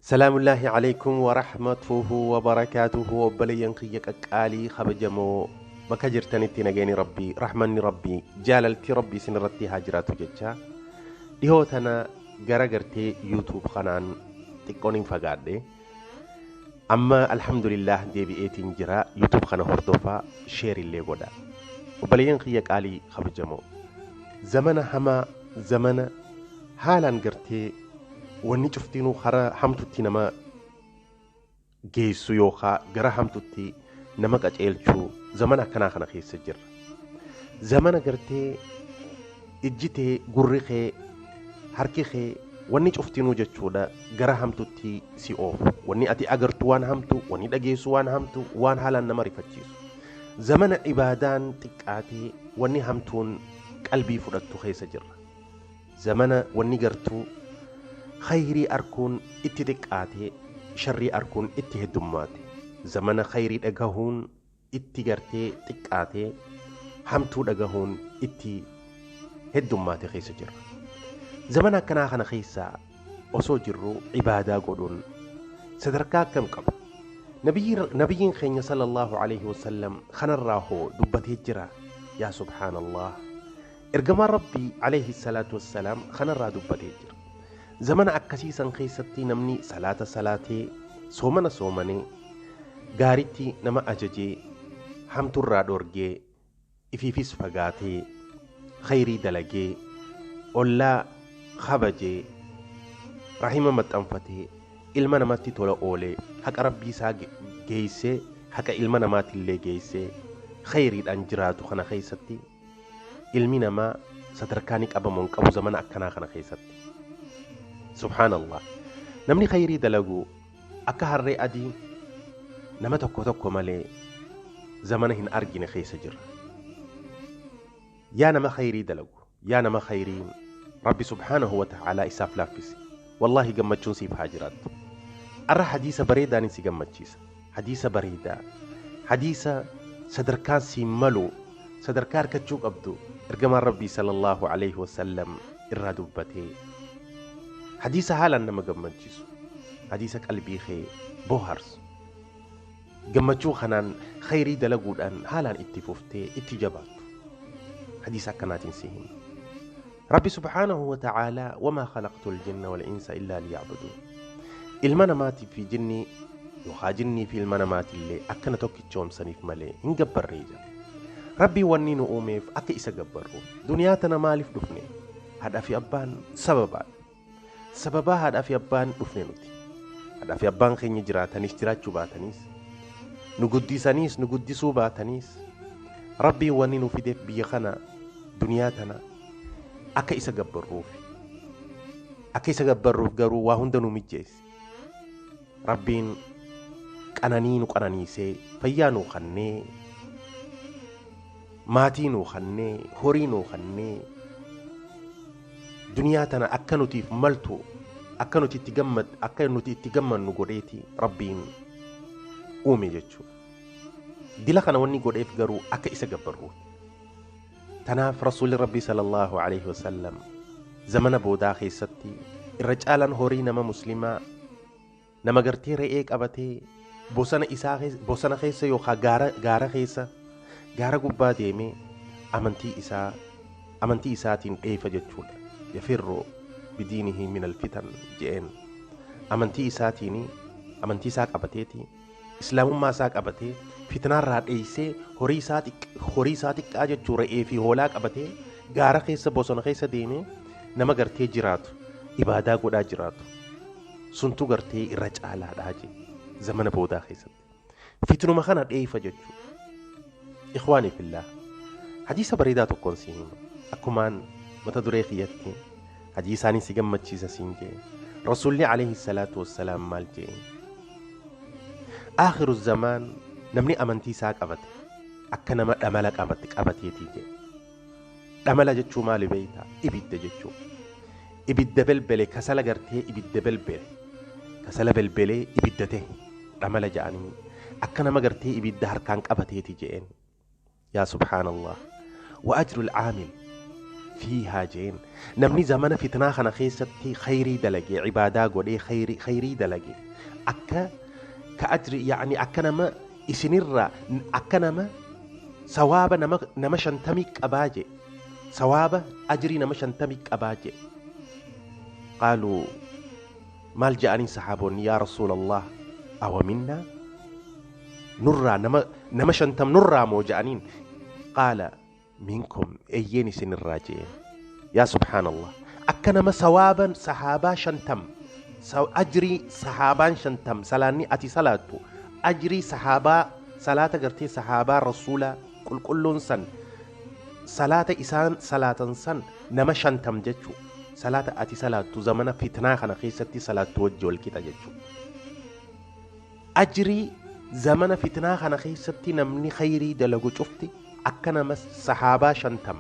Salaamullaahi Aleykum Warahmatuhu Wabarakaatuhu. Obboleeyyan kiyya qaqqaalii kabajamoo, bakka jirtanitti nageenyi Rabbii, rahmanni Rabbii, jaalalti Rabbii isin irratti haa jiraatu jecha, dhihoo tana gara gartee YouTube kanaan xiqqoon hin fagaadhe. Amma alhamdulillah deebi'eetiin jira. YouTube kana hordofaa, share illee godha. Obboleeyyan kiyya qaalii kabajamoo, zamana hamaa, zamana haalaan gartee wanni cuftinuu karaa hamtutti nama geessu yookaa gara hamtutti nama qaceelchuu, zamana akkanaa kana keessa jirra. Zamana gartee ijji tee, gurri kee, harki kee, wanni cuftinuu jechuudha gara hamtutti si oofu. Wanni ati agartu waan hamtu, wanni dhageessu waan hamtu, waan haalaan nama rifachiisu. Zamana ibaadaan xiqqaatee wanni hamtuun qalbii fudhattu keessa jirra. Zamana wanni gartuu khayrii arkuun itti xiqqaatee sharrii arkuun itti heddummaate. Zamana khayrii dhagahuun itti gartee xiqqaatee hamtuu dhagahuun itti heddummaate keessa jirra. Zamana akkanaa kana keessa osoo jirru ibaadaa godhuun sadarkaa akkam qaba? Nabiyyiin keenya sallallahu alaihi wasallam kanarraa hoo dubbatee jira. Yaa subhaanallah. Ergamaan Rabbii alayhi salaatu wassalaam kanarraa dubbatee jira. Zamana akkasii san keessatti namni salaata salaatee, soomana soomanee, gaaritti nama ajajee, hamturraa dhorgee, ifiifis fagaatee, khayrii dalagee, ollaa kabajee, rahima maxxanfatee, ilma namatti tola oolee, haqa Rabbii isaa geessee, haqa ilma namaatillee geessee, khayriidhaan jiraatu kana keessatti ilmi namaa sadarkaa ni qabamoo hin qabu zamana akkanaa kana keessatti? Subhaanallah. Namni khayrii dalagu akka harree adii nama tokko tokko malee zamana hin argine keessa jirra. Yaa nama khayrii dalagu, yaa nama khayriin Rabbi subhaanahu wa ta'aalaa isaaf laaffise, wallaahi gammachuun siif haa jiraattu. Arra hadiisa bareedaanin si gammachiisa. Hadiisa bareedaa, hadiisa sadarkaan siin malu, sadarkaa arkachuu qabdu ergamaan Rabbii sallallahu alaihi wasallam irraa dubbatee, hadiisa haalaan nama gammachiisu, hadiisa qalbii kee booharsu, gammachuu kanaan khayrii dalaguudhaan haalaan itti fuftee itti jabaattu, hadiisa akkanaatiin si hima. Rabbi subhaanahu wa ta'aalaa, wamaa khalaqtul jinna wal insa illaa liya'buduun, ilma namaatii fi jinnii yookaa jinnii fi ilma namaatillee akkana tokkichoomsaniif malee hin gabbarree jedha. Rabbiin wanni nu uumeef akka isa gabbarruuf. Duniyaa tana maaliif dhufne? Haadhaa fi abbaan sababaadha. Sababaa haadhaa fi abbaan dhufne nuti. Haadhaa fi abbaan keenya jiraataniis jiraachuu baataniis, nu guddisaniis nu guddisuu baataniis, Rabbiin wanni nu fideef biyya kana, duniyaa tana, akka isa gabbarruufi. Akka isa gabbarruuf garuu waa hunda nu mijjeesse. Rabbiin qananii nu qananiisee, fayyaa nuu kannee, maatii nuu kannee, horii nuu kannee, duniyaa tana akka nutiif maltu, akka nuti itti gammannu godheeti Rabbiin uume jechuudha. Dila kana wanni godheef garuu akka isa gabbarruuf. Tanaaf Rasuulli Rabbii sallallahu alaihi wasallam zamana boodaa keessatti irra caalaan horii nama muslimaa nama gartee re'ee qabatee bosona isaa bosona keessa yookaan gaara keessa, gaara gubbaa deemee amantii isaatiin dheefa jechuudha. Yafirru bidiinihi min alfitan je'een. Amantii isaatiin, amantii isaa qabateeti, islaamummaa isaa qabatee fitnaarraa dheeysee, horii isaa xiqqaa jechuu, re'ee fi hoolaa qabatee gaara keessa, bosona keessa deemee nama gartee jiraatu, ibaadaa godhaa jiraatu suntu gartee irra caalaadhaa jee zamana boodaa keessatti. Fitnuma kana dheeyfa jechuudha. Ikhwaanii fillah, hadiisa bareedaa tokkoon si hima. Akkumaan mata duree kiyyatti hadiisaanin si gammachiisa siin jee. Rasuulli alayhi salaatu wassalaam maal jee? Aakhiru zamaan namni amantii isaa qabate akka nama dhamala qabateetii jee. Dhamala jechuu maali beeytaa? Ibidda jechuu. Ibidda belbele, kasala gartee ibidda belbele. Kasala belbelee ibidda ta'e dhamala ja'anii, akka nama gartee ibidda harkaan qabateeti je'een. Yaa subhaanallah. Wa ajrul caamil Fiihaa jeen. Namni zamana fitnaa kana keessatti khayrii dalage, ibaadaa godhee khayrii dalage, akka ka ajri, yacni akka nama isinirraa, akka nama sawaaba nama 50 qabaa je, sawaaba ajrii nama 50 qabaa je. Qaaluu, maal je'aniin saxaaboonni? Yaa Rasuulallah, awa minnaa, nurraa nama 50 nurraa moo je'aniin? Qaala, minkum, eeyyeen isinirraa jeen. Yaa subhaanallah, akka nama sawaaban sahaabaa 50, ajrii sahaabaan 50, salaanni ati salaattu ajrii sahaabaa, salaata gartee sahaabaa Rasuulaa qulqulluun san, salaata isaan salaatan san nama 50 jechuu, salaata ati salaattu zamana fitnaa kana keessatti salaattu wajji wal qixa jechuu. Ajrii zamana fitnaa kana keessatti namni khayrii dalagu cufti akka nama sahaabaa 50,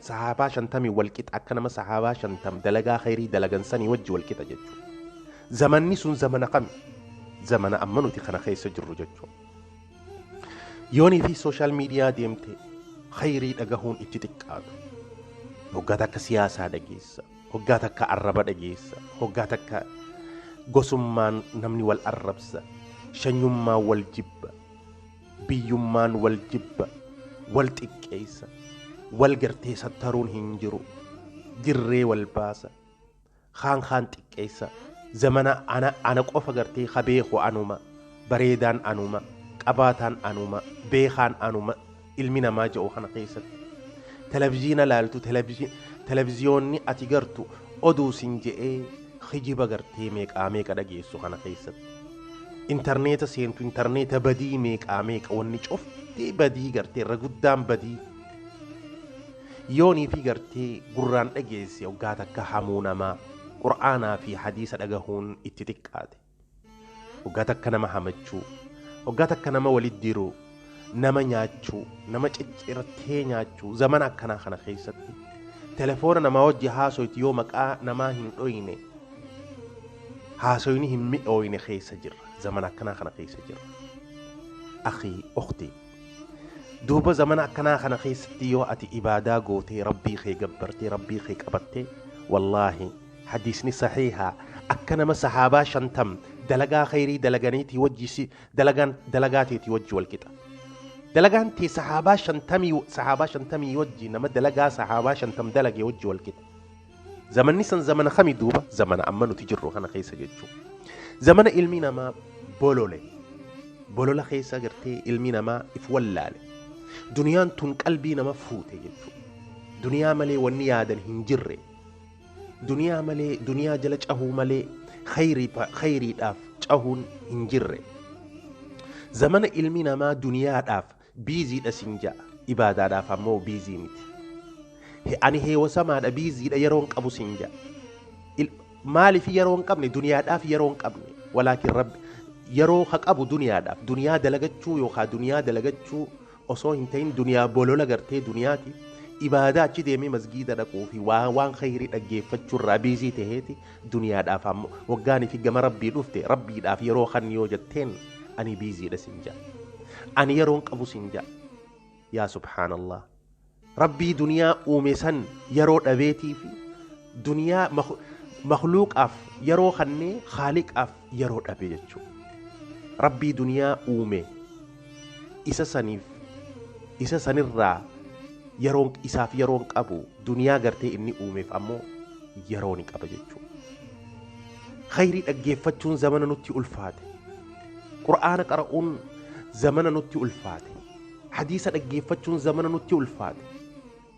sahaabaa 50 wal qixa, akka nama sahaabaa 50 dalagaa khayrii dalagan sanii wajji wal qixa jechuu. Zamanni sun zamana kami? Zamana amma nuti kana keessa jirru jechuu. Yoonii fi social media deemte khayrii dhagahuun itti xiqqaatu. Hoggaa takka siyaasaa dhageessa, hoggaa takka arraba dhageessa, hoggaa takka gosummaan namni wal arrabsa, shanyummaan wal jibba, biyyummaan wal jibba, wal xiqqeessa, wal gartee sattaruun hin jiru, dirree wal baasa, kaan kaan xiqqeessa. Zamana ana qofa gartee kabeeku anuma, bareedaan anuma, qabaataan anuma, beekaan anuma ilmi namaa jedhu kana keessatti, televizyiina laaltu, televiziyoonni ati gartu oduu sin je'ee kijiba gartee meeqaa meeqa dhageessu kana keessatti, intarneeta seentu, intarneeta badii meeqaa meeqa, wanni cufti badii gartee irra guddaan badii. Yoonii fi gartee gurraan dhageesse hoggaa takka hamuu namaa, Qur'aanaa fi hadiisa dhagahuun itti xiqqaate. Hoggaa takka nama hamachuu, hoggaa takka nama walit diruu, nama nyaachuu, nama ciccirtee nyaachuu. Zamana akkanaa kana keessatti telefoona namaa wajji haasoyti yoo maqaa namaa hin dhoyne haasoyni hin mi'ooyne keessa jirra. Zamana akkanaa kana keessa jirra, akhii, ukhtii. Duuba zamana akkanaa kana keessatti yoo ati ibaadaa gootee, Rabbii kee gabbartee, Rabbii kee qabattee, wallaahi hadiisni sahiihaa akka nama sahaabaa 50 dalagaa khayrii dalaganiitii wajji si dalagaan dalagaa teetii wajji wal qixa. Dalagaan tee sahaabaa 50, sahaabaa 50 wajji, nama dalagaa sahaabaa 50 dalage wajji wal qixa. Zamanni san zamana kami duuba? Zamana amma nuti jirru kana keessa jechuu. Zamana ilmi namaa bolole, bolola keessa gartee ilmi namaa if wallaale, duniyaan tun qalbii nama fuute jechuu. Duniyaa malee wanni yaadan hin jirre, duniyaa malee, duniyaa jala cahuu malee khayriidhaaf cahuun hin jirre. Zamana ilmi namaa duniyaadhaaf busydha sin ja'a, ibaadaadhaaf ammoo busy miti. Ani heewasamaadha, busydha, yeroon qabu sin ja'a. Maaliif yeroo hin qabne? Duniyaadhaaf yeroo hin qabne. Walaakin Rabbi yeroo ha qabu duniyaadhaaf, duniyaa dalagachuu yookaan duniyaa dalagachuu osoo hin ta'in, duniyaa bolola gartee duniyaati ibaadaa achi deemee masgiida dhaquu fi waan khayrii dhaggeeffachuu irraa busy taheeti. Duniyaadhaaf ammoo waggaanii fi gama Rabbii dhufte, Rabbiidhaaf yeroo kan yoo jetteen, ani busydha sin ja'a, ani yeroon qabu sin ja'a. Yaa subhaanallah, Rabbii duniyaa uume san yeroo dhabeetii fi duniyaa makluuqaaf yeroo kannee khaaliqaaf yeroo dhabe jechuudha. Rabbii duniyaa uume isa saniif, isa sanirraa yeroon isaaf yeroon qabu, duniyaa gartee inni uumeef ammoo yeroo ni qaba jechuudha. Khayrii dhaggeeffachuun zamana nutti ulfaate. Qur'aana qara'uun zamana nutti ulfaate. Hadiisa dhaggeeffachuun zamana nutti ulfaate.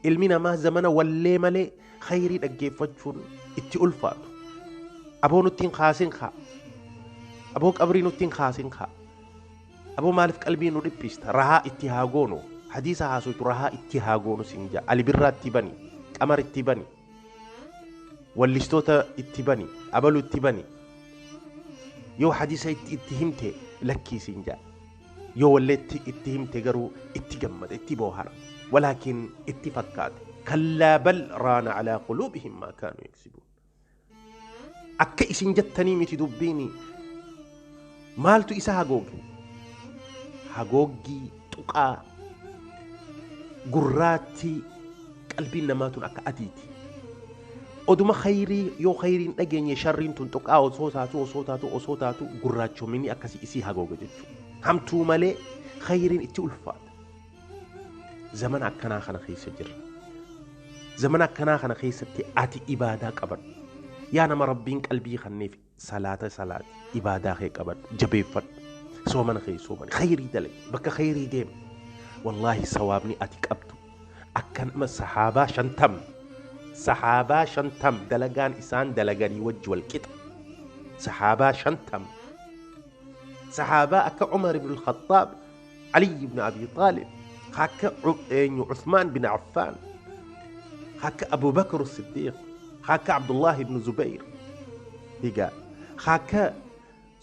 Ilmi namaa zamana wallee malee khayrii dhaggeeffachuun itti ulfaatu. Aboo nutti hin kaasin kaa. Aboo qabrii nutti hin kaasin kaa. Aboo maaliif qalbii nu dhiphista? Rahaa itti haa goonu. Hadiisa haasoytu rahaa itti haa goonu sin ja'a. Ali Birraa itti bani. Qamar itti bani. Wallistoota itti bani. Abalu itti bani. Yoo hadiisa itti himte lakkii sin ja'a. Yoo walleetti itti himte garuu itti gammada, itti boohara. Walaakin itti fakkaate. Kallaa bal raana alaa quluubihim maa kaanuu yaksibuun. Akka isin jettanii miti dubbiini. Maaltu isa hagooge? Hagooggii tuqaa gurraattii. Qalbiin namaa tun akka adiiti. Oduma khayrii yoo khayriin dhageenye sharriin tun tuqaa osoo taatu osoo taatu osoo taatu gurraachomini akkasii isii hagooga jechuudha. Hamtuu malee khayriin itti ulfaata. Zamana akkanaa kana keessa jirra. Zamana akkanaa kana keessatti ati ibaadaa qabadhu. Yaa nama Rabbiin qalbii kanneef salaata salaati, ibaadaa kee qabadhu, jabeeffadhu. Soomana kee soomani, khayrii dalagi, bakka khayrii deemi. Wallaahi sawaabni ati qabdu akka nama sahaabaa 50, sahaabaa 50 dalagaan isaan dalaganii wajji wal qixa. Sahaabaa 50, sahaabaa akka Umar ibn al-Khattaab, Ali ibn Abi Talib, akka eenyu Uthmaan bin Affaan, akka Abu Bakr Siddiq, akka Abdullah ibn Zubayr, diga akka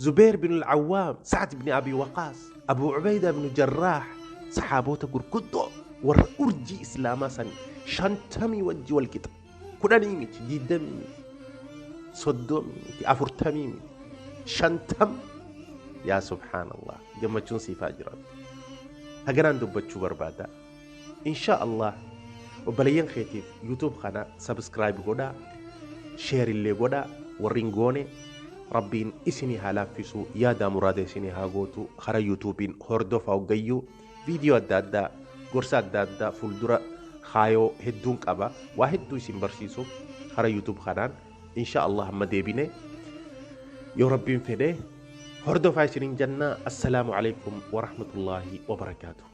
Zubair bin al-Awwaam, Sa'd ibn Abi Waqaas, Abu Ubayda ibn Jarraah, saxaaboota gurguddoo warra urjii islaamaa san 50 wajji wal qixa. 10 miti, 20 miti, 30 miti, 40 miti, 50. Yaa subhaanallah, gammachuun siifaa jiraatu. Haganaan dubbachuu barbaada. Insha Allah obboleeyyan keetiif YouTube kana subscribe godhaa, share illee godhaa. Warri hin goone Rabbiin isinii haa laaffisu, yaadaa muraada isinii haa gootu. Karaa YouTubein hordofaa, hoggayyuu viidiyoo adda addaa, gorsa adda addaa fuuldura kaayoo hedduun qaba, waa hedduu isin barsiisuuf karaa YouTube kanaan. Insha Allah amma deebine yoo Rabbiin fedhe hordofaa isiniin jennaa. Assalaamu alaikum warahmatullaahi wabarakaatuh.